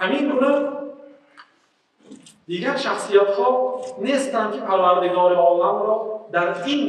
Ҳамин гуна дигар шахсиятҳо нестанд, ки Парвардигори оламро дар ин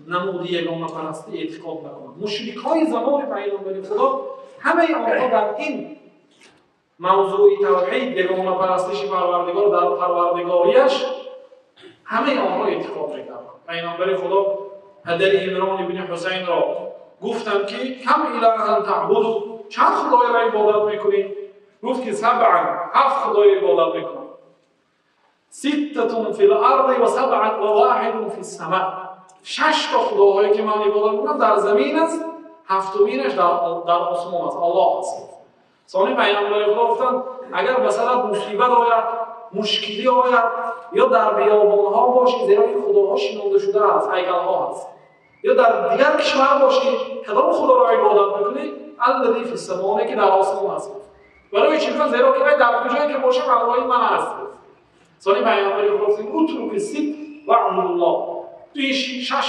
намуди ягонапарастӣ эътиқод накунанд. Мушрикҳои замони Пайғамбари Худо ҳамаи онҳо дар ин мавзӯи тавҳид, ягонапарастиши Парвардигор дар парвардигориаш, ҳамаи онҳо эътиқод мекарданд. Пайғамбари Худо падари Имрон ибни Ҳусайнро гуфтанд, ки كم إلها تعبد, чанд худоеро ибодат мекунӣ? Гуфт, ки سبعا, ҳафт худоро ибодат мекунам. ستة في الأرض وسبعة وواحد في السماء. Шаш то худоҳое ки ман ибодат мекунам, дар замин аст, ҳафтуминаш дар осмон аст, Аллоҳ аст. Сони Пайғамбари Худо гуфтанд: агар ба сарат мусибат ояд, мушкилӣ ояд ё дар биёбонҳо бошӣ, зеро ин худоҳо шинонда шудааст, ҳайкалҳо ҳаст, ё дар дигар кишвар бошӣ, кадом худоро ибодат мекунӣ? الذي في السماء, ки дар осмон аст. Барои чӣ гуфтанд? Зеро ки вай дар куҷое ки бошам, ҳамроҳи ман аст. Сони Пайғамбари Худо гуфтанд: اترك الست واعبد الله. Ту ин шаш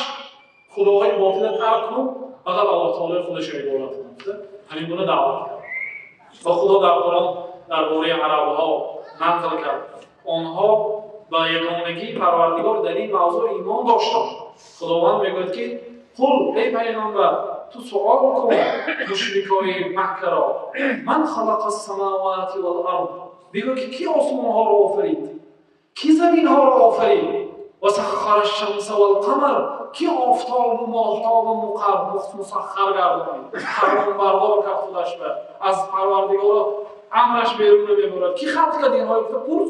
худоҳои ботила тарк кун, фақат Аллоҳ таолои худашро ибодат кун. Ҳамин гуна даъват кард. Ва Худо дар Қуръон дар бораи арабҳо нақл кард: онҳо ба ягонагии Парвардигор дар ин мавзӯъ имон доштанд. Худованд мегӯяд, ки قل, эй Пайғамбар, ту суол кун мушрикои Маккаро: من خلق السماوات والأرض. Бигӯ, ки кӣ осмонҳоро офарид, кӣ заминҳоро офарид? وسخر الشمس والقمر. Кӣ офтобу моҳтобу мусаххар гардонид, фармонбардор кард, худаш ба аз Парвардигоро амраш берун намебурад? Кӣ халқ кард инҳоро? Гуфта пурс.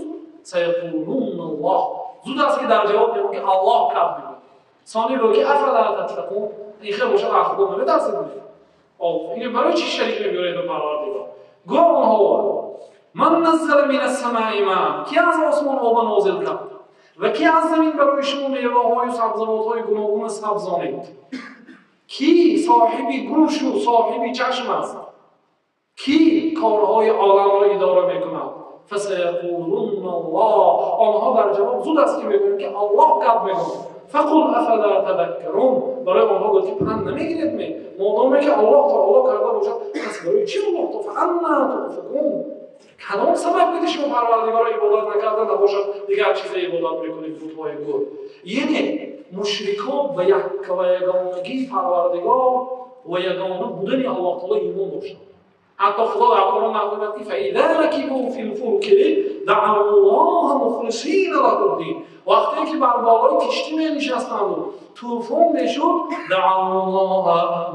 سيقولون الله. Зуд аст, ки дар ҷавоб мегӯяд, ки Аллоҳ кард. Бигӯ. Сони бигӯ, ки أفلا تتقون. Ин хел бошад, аз Худо наметарсед? Ин барои чӣ шарик мебиёред ба Парвардигор? Гӯ онҳо: من نزل من السماء ماء. Кӣ аз осмон оба нозил кард ва кӣ аз замин барои шумо меваҳою сабзавотҳои гуногуна сабзонид? Кӣ соҳиби гӯшу соҳиби чашм аст? Кӣ корҳои оламро идора мекунад? فسيقولون الله. Онҳо дар ҷавоб зуд аст, ки мегӯянд, ки Аллоҳ кард, мегӯянд. فقل أفلا تذكرون. Барои онҳо гуфт, ки панд намегиред ме? Модоме ки Аллоҳ таоло карда бошад, пас барои чӣ Аллоҳ فأنى تؤفكون. Кадом сабаб буди шумо Парвардигоро ибодат накарда набошад, дигар чизе ибодат мекунед, бутҳои гур? Яъне мушрикон ба яккава ягонагии Парвардигор ва ягона будани Аллоҳ таоло имон доштанд. Ҳатто Худо дар Қуръон нақл мекунад, ки فإذا ركبوا في الفلك دعوا الله مخلصين له الدين. Вақте ки бар болои киштӣ менишастанду тӯфон мешуд, دعوا الله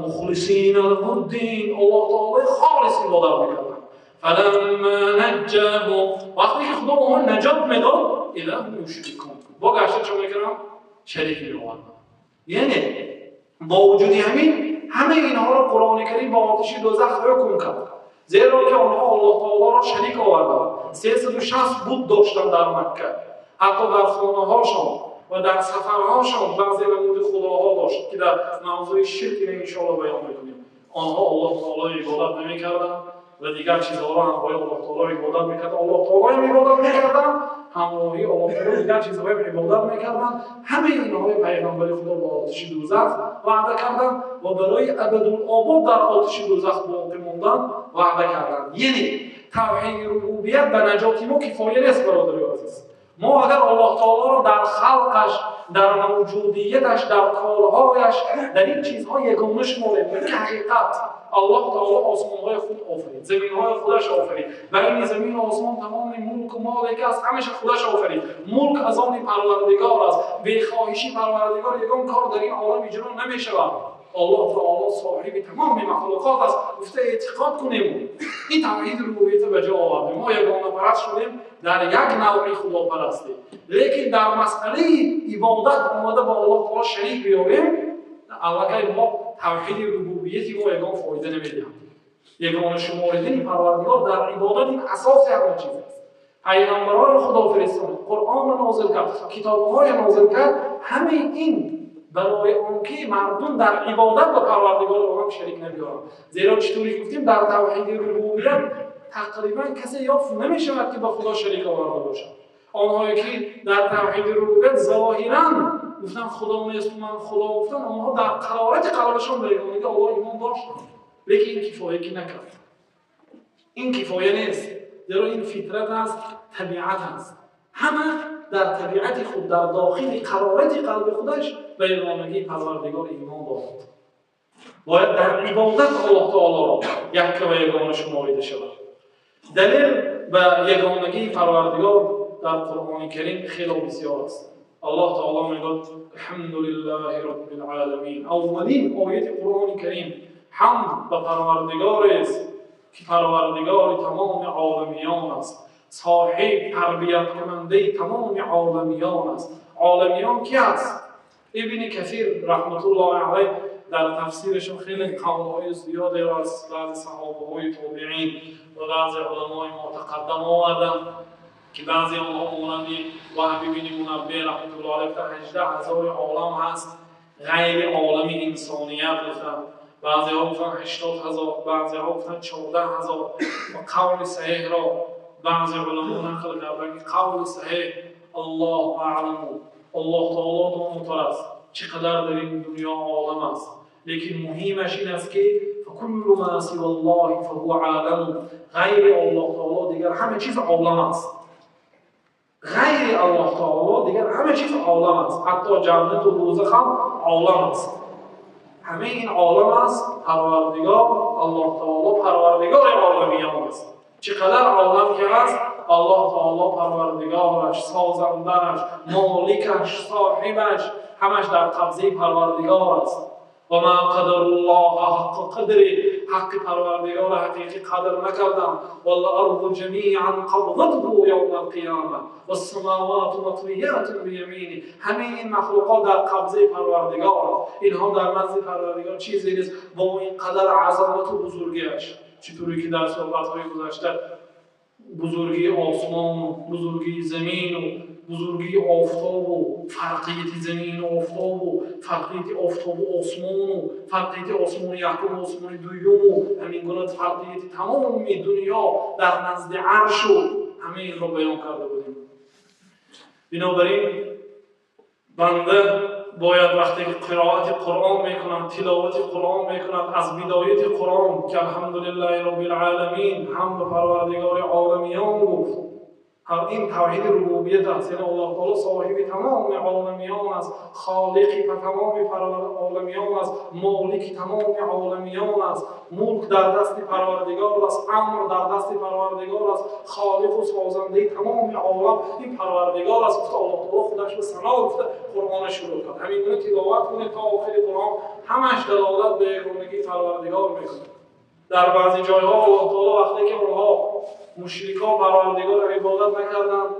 مخلصين له الدين, Аллоҳ таолои холис ибодат мекарданд. فلما نجاهم, вақте ки Худо онҳо наҷот медод, إذا هم يشركون, бо гашта чо мекунанд? Шарик меоварданд. Яъне бо вуҷуди ҳамин ҳамаи инҳоро Қуръони Карим ба оташи дӯзах ҳукм кард, зеро ки онҳо Аллоҳ таолоро шарик оварданд. 360 бут доштанд дар Макка, ҳатто дар хонаҳошон ва дар сафарҳошон баъзе намуди худоҳо дошт, ки дар мавзӯи ширк ина иншоалло баён мекунем. Онҳо Аллоҳ таолоро ибодат намекарданд ва дигар чизҳоро ҳамроҳи Аллоҳ таоло ибодат мекарданд. Аллоҳ таолоам ибодат мекарданд, ҳамроҳи Аллоҳ таоло дигар чизҳоям ибодат мекарданд. Ҳамаи инҳои Пайғамбари Худо ба оташи дӯзах ваъда карданд ва барои абадулобод дар оташи дӯзах боқӣ мондан ваъда карданд. Яъне тавҳиди рубубият ба наҷоти мо кифоя нест, бародари азиз. Мо агар Аллоҳ таолоро дар халқаш, дар мавҷудияташ, дар корҳояш, дар ин чизҳо ягона шуморем, ки ҳақиқат Аллоҳ таоло осмонҳои худ офарид, заминҳои худаш офарид, байни замину осмон тамоми мулку моле ки аст, ҳамаша худаш офарид, мулк аз они Парвардигор аст, бехоҳиши Парвардигор ягон кор дар ин олам иҷро намешавад, Аллоҳ таоло соҳиби тамоми махлуқот аст гуфта эътиқод кунем, ин тавҳиди рубубията ба ҷо овардем, мо ягонапараст шудем дар як навъи худопарастӣ. Лекин дар масъалаи ибодат омада ба Аллоҳ таоло шарик биёрем, аллакай мо тавҳиди рубубияти мо ягон фоида намедиҳад. Ягона шуморидани Парвардигор дар ибодат ин асоси ҳама чиз аст. Пайғамбарони Худо фиристонид, Қуръонро нозил кард, китобҳоро нозил кард, ҳамаи ин барои он ки мардум дар ибодат ба Парвардигори олам шарик набиёранд. Зеро чӣ тавре гуфтем, дар тавҳиди рубубият тақрибан касе ёфт намешавад, ки ба Худо шарик оварда бошад. Онҳое ки дар тавҳиди рубубият зоҳиран гуфтан Худо нест, ман Худо гуфтан, онҳо дар қарорати қалбашон ба ягонагии Аллоҳ имон доштанд, лекин ин кифоя ки накард, ин кифоя нест. Зеро ин фитрат аст, табиат аст. Ҳама дар табиати худ, дар дохили қарорати қалби худаш ба ягонагии Парвардигор имон дорад. Бояд дар ибодат Аллоҳ таолоро якка ва ягона шуморида шавад. Далел ба ягонагии Парвардигор дар Қуръони Карим хело бисёр аст. Аллоҳ таоло мегӯяд: Алҳамдулиллаҳи роббил оламин. Аввалин ояти Қуръони Карим ҳамд ба Парвардигорест ки Парвардигори тамоми оламиён аст, соҳиб тарбияткунандаи тамоми оламиён аст. Оламиён ки аст? Ибни Касир раҳматуллоҳи алайҳ дар тафсирашон хеле қавлҳои зиёдеро аз баъзе саҳобаҳои тобеин ва баъзе уламои мутақаддам оварданд ки баъзе онҳо монанди Ваҳб ибни Мунаббиҳ раҳматуллоҳи алайҳ гуфтанд 18,000 олам ҳаст ғайри олами инсоният гуфтанд. Баъзеҳо гуфтанд 80,000, баъзеҳо гуфтанд 14,000. Ва қавли саҳеҳро баъзе уламо нақл карданд ки қавли саҳеҳ Аллоҳу аълам, Аллоҳ таоло донотар аст чӣ қадар дар ин дунё олам аст. Лекин муҳимаш ин аст ки факуллу ма сиваллоҳи фаҳува олам, ғайри Аллоҳ таоло дигар ҳама чиз олам аст. Ғайри Аллоҳ таоло дигар ҳама чиз олам аст, ҳатто ҷаннату дӯзах ҳам олам аст. Ҳамаи ин олам аст. Парвардигор Аллоҳ таоло Парвардигори оламиён аст. Чӣ қадар олам ки ҳаст, Аллоҳ таоло Парвардигораш, созандааш, моликаш, соҳибаш, ҳамаш дар қабзаи Парвардигор аст. Ва ма қадаруллоҳа ҳаққа қадри, ҳаққи Парвардигора ҳақиқӣ қадр накардам. Вал-арзу ҷамиан қабзатҳу явмал қиёма вассамавату матвиятун биямини. Ҳамаи ин махлуқот дар қабзаи Парвардигор аст. Инҳо дар назди Парвардигор чизе нест бо ин қадар азамату бузургиаш. Чӣ тавре ки дар суҳбатҳои гузашта бузургии осмону бузургии замину бузургии офтобу фарқияти замину офтобу фарқияти офтобу осмону фарқияти осмони якуму осмони дуюму ҳамин гуна фарқияти тамоми дунё дар назди аршу ҳамаи инро баён карда будем. Бинобар ин банда бояд вақте ки қироати Қуръон мекунад, тиловати Қуръон мекунад, аз бидояти Қуръон ки алҳамдулиллаҳи роббил оламин, ҳамд ба Парвардигори оламиён гуфт, ин тавҳиди рубубият аст. Яъне Аллоҳ таоло соҳиби тамоми оламиён аст, холиқи тамоми оламиён аст, молики тамоми оламиён аст. Мулк дар дасти Парвардигор аст, амр дар дасти Парвардигор аст, холиқу созандаи тамоми олам ин Парвардигор аст. Гуфта Аллоҳ таоло худаш ба сано гуфта Қуръонро шурӯъ кард. Ҳамин гуна тиловат кунед то охири Қуръон, ҳамаш далолат ба ягонагии Парвардигор мекунад. Дар баъзе ҷойҳо Аллоҳ таоло вақте ки онҳо мушрикон Парвардигорро ибодат накарданд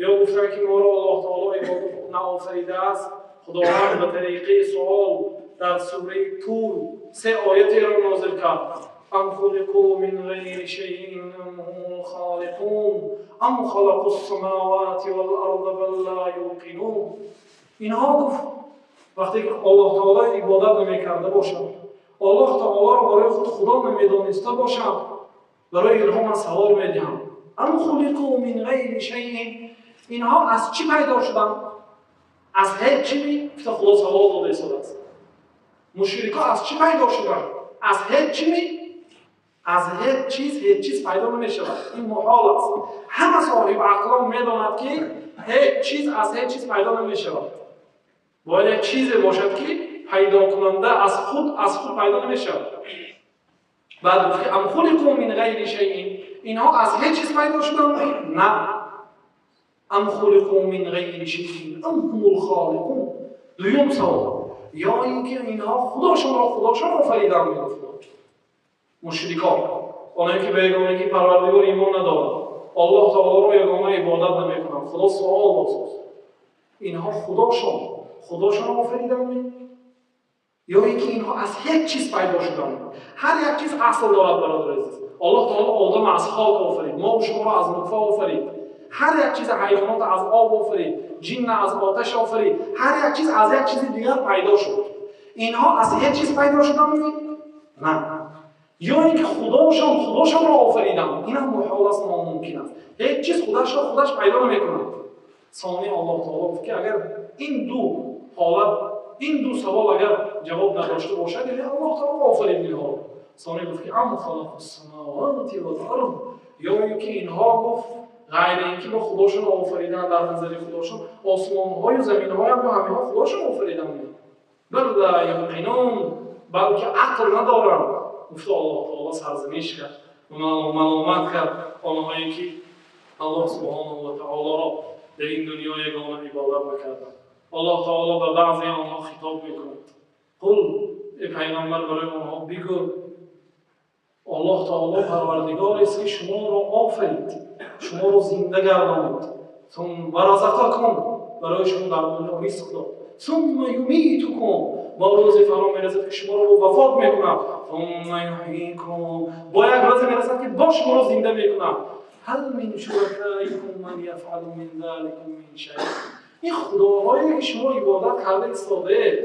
ё гуфтанд ки моро Аллоҳ таоло ибодат наофаридааст, Худованд ба тариқаи суол дар сураи Тур се оятеро нозил кард. Ам хулиқу мин ғайри шайъин ам ҳумул холиқун ам халақу ссамавати вал арда бал ла юқинун. Инҳо гуфт вақте ки Аллоҳ таоло ибодат намекарда бошанд, Аллоҳ таолоро барои худ худо намедониста бошанд, барои инҳо ман савол медиҳам. Ам хулиқу мин ғайри шайъин, инҳо аз чӣ пайдо шуданд? Аз ҳеҷ чӣ? Гуфта Худо савол дода истодааст. Мушрикҳо аз чӣ пайдо шуданд? Аз ҳеҷ чӣ? Аз ҳеҷ чиз ҳеҷ чиз пайдо намешавад. Ин муҳол аст. Ҳама соҳиби ақлон медонад ки ҳеҷ чиз аз ҳеҷ чиз пайдо намешавад. Бояд як чизе бошад ки пайдокунанда аз худ пайдо намешавад. Баъд гуфт ки ам хулиқу мин ғайри шайъин, инҳо аз ҳеҷ чиз пайдо шуданд? На. Ам хулиқу мин ғайри шайъин ам ҳумул холиқун. Дуюм савол, ё ин ки инҳо худошонро худошон офариданд? Мегуфт мушрикон, оное ки ба ягонагии Парвардигор имон надоранд, Аллоҳ таолоро ягона ибодат намекунанд. Худо суол дод: инҳо худошонро офариданд ё ин ки инҳо аз ҳеҷ чиз пайдо шуданд? Ҳар як чиз асл дорад, бародари азиз. Аллоҳ таоло одам аз хок офарид, мо шуморо аз нутфа офарид, ҳар як чиз ҳайвонот аз об офарид, ҷинна аз оташ офарид, ҳар як чиз аз як чизи дигар пайдо шуд. Инҳо аз ҳеҷ чиз пайдо шуданд? На. Ё ин ки худошонро офариданд? Ин ҳам муҳол аст, номумкин аст. Ҳеҷ чиз худашро худаш пайдо намекунад. Сони Аллоҳ таоло гуфт ки агар ин ду ҳолат, ин ду савол агар ҷавоб надошта бошад, яъне Аллоҳ таоло офарид инҳоро. Сони гуфт ки ам халақус самавати вал ард, Ё инки инҳо гуфт ғайр инки ба Худошон офаридан дар назари Худошон осмонҳою заминҳоям ё ҳаминҳо Худошон офаридан. Бал ла юқинун, балки ақл надоранд. Гуфта Аллоҳ таоло сарзаниш кард, маломат кард онҳое ки Аллоҳ субҳонаҳу ва таолоро дар ин дунё ягона ибодат накарданд. Аллоҳ таоло ба баъзе онҳо хитоб мекунад. Қул, эй пайғамбар, барои онҳо бигӯ Аллоҳ таоло парвардигорест ки шуморо офарид, шуморо зинда гардонид, сумма разақакум, барои шумо дар дунё ризқ дод, сумма юмитукум, бо рӯзе фаро мерасад ки шуморо вафот мекунад, сумма юҳйикум, бо як рӯзе мерасад ки бо шуморо зинда мекунад. Ҳал мин шуракаикум ман яфъалу мин заликум мин шай. Ин худоҳое ки шумо ибодат карда истодаед,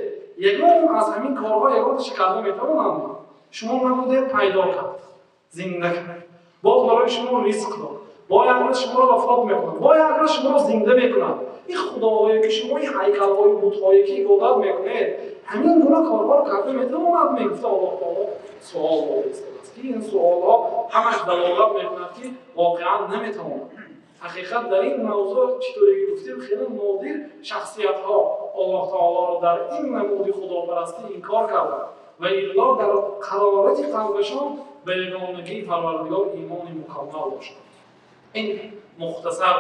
ягон аз ҳамин корҳо ягонташа карда метавонанд? Шумо набудед, пайдо кард, зинда кард, боз барои шумо ризқ дод, бо як рӯз шуморо вафот мекунад, бо як рӯз шуморо зинда мекунад. Ин худоҳое ки шумо, ин ҳайкалҳою бутҳое ки ибодат мекунед, ҳамин гуна корҳоро карда метавонад? Мегуфта Аллоҳ таоло суол дода истодааст ки ин суолҳо ҳамаш далолат мекунад ки воқеан наметавонад. Ҳақиқат дар ин мавзӯъ чӣ тавре ки гуфтем, хеле нодир шахсиятҳо Аллоҳ таолоро дар ин намуди худопарастӣ инкор карданд ва илло дар қарорати қалбашон ба ягонагии Парвардигор имони мукаммал доштанд. Ин мухтасар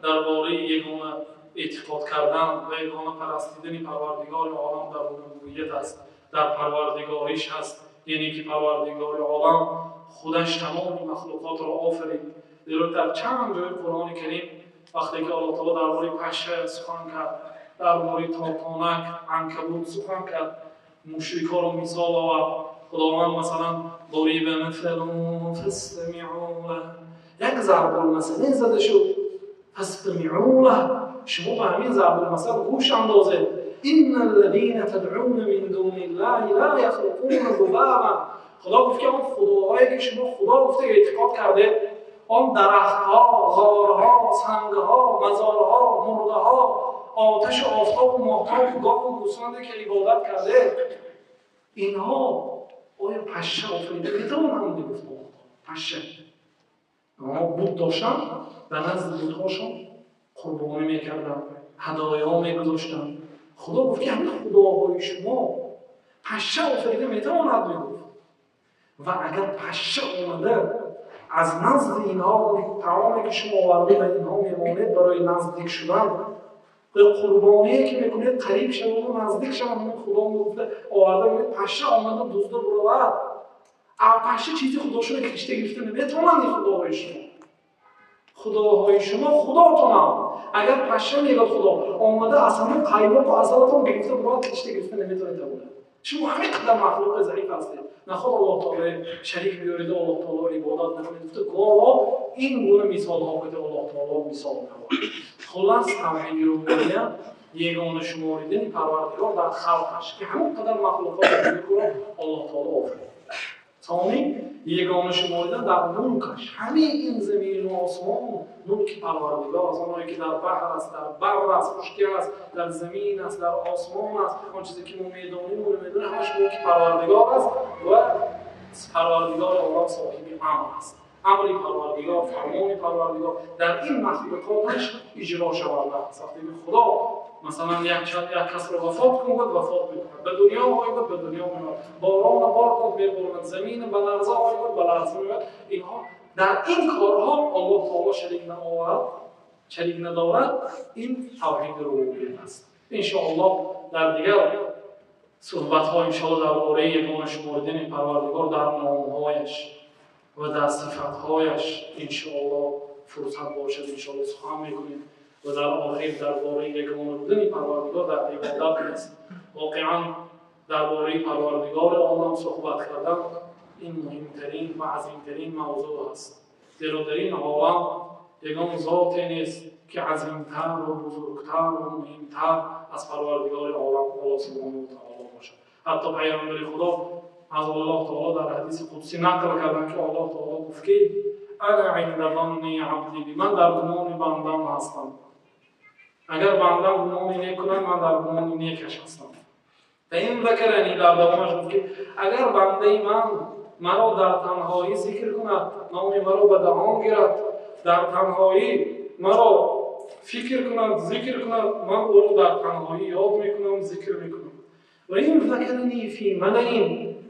дар бораи ягона эътиқод кардан ва ягона парастидани Парвардигори олам дар рубубият аст, дар парвардигориш ҳаст, яъне ки Парвардигори олам худаш тамоми махлуқотро офарид. Зеро дар чанд ҷои Қуръони Карим вақте ки Аллоҳ таоло дар бораи паша сухан кард, дар бораи тортонак, анкабут сухан кард, мушрикҳоро мисол овард. Худованд масалан дориба масалун фастамиъу лаҳ, як зарбулмасале зада шуд, фастамиъу лаҳ, шумо ба ҳамин зарбулмасал гӯш андозед. Инна аллазина тадъуна мин дуни ллаҳи ла яхлуқуна зубаба. Худо гуфт ки он худоҳое ки шумо худо гуфта эътиқод кардед, он дарахтҳо, ғорҳо, сангҳо, мазорҳо, мурдаҳо, оташу офтобу моҳтобу гову гӯсфанде ки ибодат кардед, инҳо оё паша офарида метавонанд? Мегуфт паша. Онҳо бут доштанд, ба назди бутҳошон қурбонӣ мекарданд, ҳадоё мегузоштанд. Худо гуфт ки ҳамин худоҳои шумо паша офарида метавонад, мегуфт. Ва агар паша омада аз назди инҳо таоме ки шумо оварда ба инҳо мемонед барои наздик шудан, қурбоние ки мекунед қариб шаваду наздик шавад, ҳамин худо гуфта оварда мегӯяд паша омада дузда буравад, паша чизи худошоно кишта гирифта наметавонанд. Ин худоҳои шумо, худоҳои шумо худотонам. Агар паша, мегӯяд худо, омада аз ҳамин қаймоқу асалатон гирифта буравад, кишта гирифта наметавонед. Шумо ҳамин қадар махлуқи заиф ҳастед, наход Аллоҳ таоло шарик биёриду Аллоҳ таоло ибодат накунед. Гуфта гоҳо ин гуна мисолҳо ки Аллоҳ таоло мисол меовард. Хулас, тавҳиди рубубият ягона шуморидани Парвардигор дар халқаш ки ҳамон қадар махлуқоти бузургро Аллоҳ таоло офарид. Сони ягона шуморидан дар мулкаш, ҳамаи ин замину осмон мулки Парвардигор аст. Оное ки дар баҳр аст, дар барр аст, хушкӣ аст, дар замин аст, дар осмон аст, он чизе ки мо медоним ва намедонем, ҳамаш мулки Парвардигор аст ва Парвардигори олам соҳиби амр аст. Амри Парвардигор, фармони Парвардигор дар ин махлуқоташ иҷро шаванда аст. Вақте ки Худо масалан як касро вафот кун гуфт, вафот мекунад, ба дунё ой гуфт, ба дунё меояд, борона бор кун, меборад, замин ба ларза ой гуфт, ба ларза меояд. Инҳо дар ин корҳо Аллоҳ таоло шарик наовард, шарик надорад. Ин тавҳиди рубубият аст. Иншоаллоҳ дар дигар суҳбатҳо иншоаллоҳ дар бораи ягона шуморидани Парвардигор дар номҳояш ва дар сифатҳояш иншоаллоҳ фурсат бошад, иншоаллоҳ сухан мекунем ва дар охир дар бораи ягона будани Парвардигор дар ибодат нест. Воқеан дар бораи Парвардигори олам суҳбат кардан ин муҳимтарин ва азимтарин мавзӯъ аст, зеро дар ин олам ягон зоте нест ки азимтар ва бузургтар ва муҳимтар аз Парвардигори олам Аллоҳ субҳонаҳу ва таоло бошад. Ҳатто Пайғамбари Худо аз Аллоҳ таоло дар ҳадиси қудсӣ нақл карданд ки Аллоҳ таоло гуфт ки ана инда занни абди би, ман дар гумони бандам ҳастам. Агар бандам гумони нек кунад, ман дар гумони некаш ҳастам. Фаин закарани, дар давомаш гуфт ки агар бандаи ман маро дар танҳоӣ зикр кунад, номи маро ба даҳон гирад, дар танҳоӣ маро фикр кунад, зикр кунад, ман ӯро дар танҳоӣ ёд мекунам, зикр мекунам. Ва ин закарани фи малаин,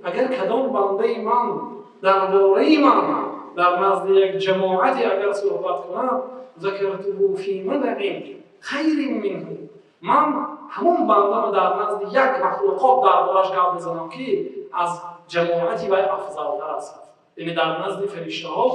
агар кадом бандаи ман дар бораи ман дар назди як ҷамоате агар суҳбат кунад, закартуҳу фи малаин хайрин минҳу, ман ҳамон бандаро дар назди як махлуқот дар бораш гап мезанам, ки аз ҷамоати вай афзалтар аст. Яъне дар назди фариштаҳо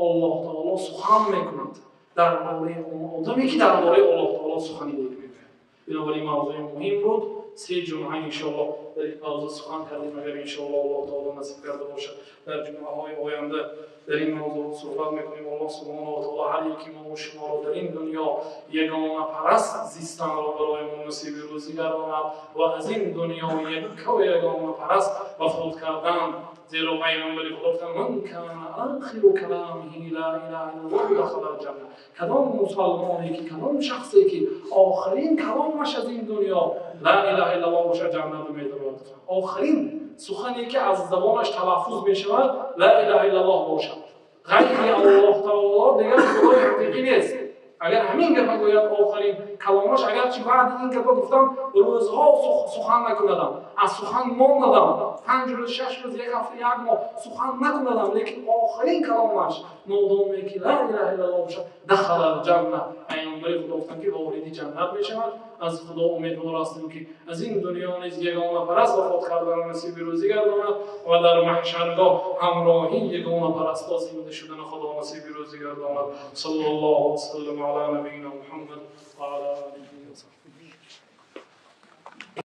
Аллоҳ таоло сухан мекунад дар бораи он одаме, ки дар бораи Аллоҳ таоло сухани нек мегӯяд. Бинобар ин мавзӯи муҳим буд. Се ҷумъа иншоаллоҳ дар ин мавзӯъ сухан кардем. Агар иншоаллоҳ Аллоҳ таоло насиб карда бошад, дар ҷумъаҳои оянда дар ин мавзӯъ суҳбат мекунем. Аллоҳ субҳонаҳу ва таоло ҳар яки мо ва шуморо дар ин дунё ягонапараст зистанро барои мо насиби рӯзӣ гардонад ва аз ин дунё яккаву ягонапараст вафот кардан. Зеро Пайғамбари Худо гуфтанд: ман кана ахиру каламиҳи ла илаҳа иллаллоҳ дахала ҷанна. Кадом мусалмоне ки, кадом шахсе ки охирин каломаш аз ин дунё ла илаҳа иллаллоҳ бошад, ҷаннат медарояд. Охирин сухане ки аз забонаш талаффуз мешавад ла илаҳа иллаллоҳ бошад. Ғайри Аллоҳ таоло дигар худои ҳақиқӣ нест. Агар ҳамин гапа гӯяд охирин каломаш, агарчи баъди ин гапа гуфтам рӯзҳо сухан накунадам, аз сухан монадам, 5 рӯз, 6 рӯз, як ҳафта, як моҳ сухан накунадам, лекин охирин каломаш модоме ки ла илаҳа иллаллоҳ бошад, дахала алҷанна. Пайғамбари Худо гуфтанд, ки вориди ҷаннат мешавад. Аз Худо умедвор ҳастем, ки аз ин дунё низ ягонапараст вафот кардан насиби рӯзӣ гардонад ва дар маҳшаргоҳ ҳамроҳи ягонапарастҳо зинда шудани Худо насиби рӯзӣ гардонад. Саллаллоҳу васаллам ала набийина Муҳаммад ва ала олиҳи.